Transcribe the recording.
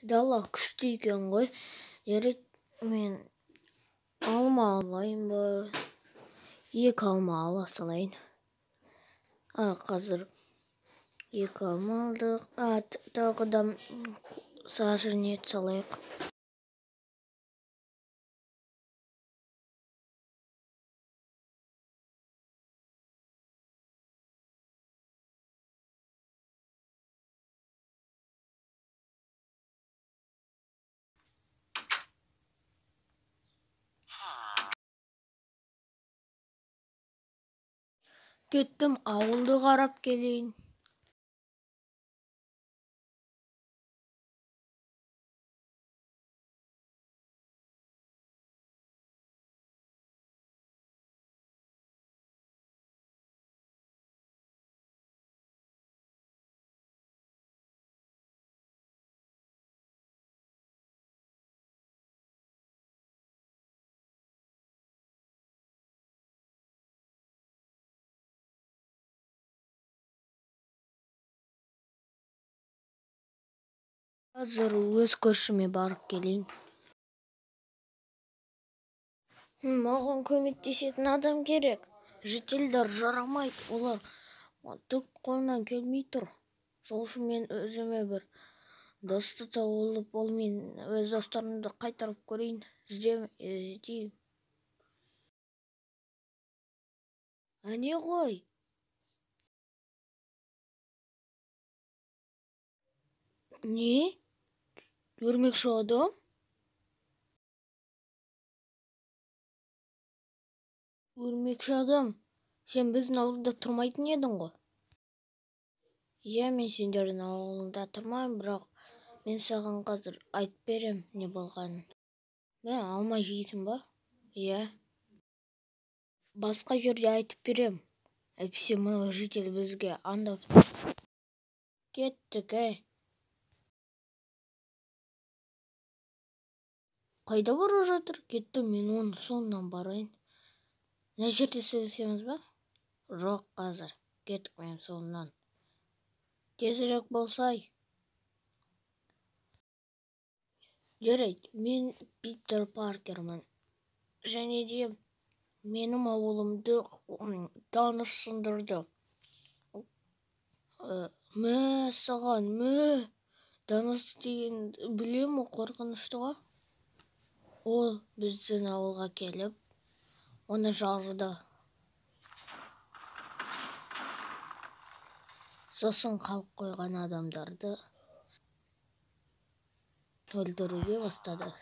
Дала күшті екен ғой. Жарайды, мен алма алайын ба? 2 алма ала салайын. Қазір 2 алма алдық. Тағы да саженец салайық. Кеттім, ауылды қарап келейін. Қазір өз көршіме барып келейін. Маған көмектесетін адам керек. Жительдер жарамайды, олар түк қолынан келмей тұр. Сол үшін мен өзіме бір досты тауып, ол мен өз достарымды қайтарып көрейін, іздеймін. Әне ғой. Не? Өрмекші адам? Өрмекші адам, сен біздің ауылда тұрмайтын едің ғой? Иә, мен сендердің ауылында тұрмаймын, бірақ мен саған қазір айтып берем не болғанын. Мә, алма жейсің ба? Иә. Басқа жерде айтып берем. Әйтпесе мына житель бізге андап. Кеттік, әй. Қайда бара жатыр? Кеттім, мен оның соңынан барайын. Мына жерде сөйлесеміз ба? Жоқ, қазір. Кеттік мен соңынан. Тезірек болсай. Жарайды, мен Питер Паркермін. Және де менің ауылымды Танос сындырды. Мә, саған, мә. Танос деген білемін, қорқынышты ғой. Ол біздің ауылға келіп, оны жарды. Сосын қалып қойған адамдарды өлтіруге бастады.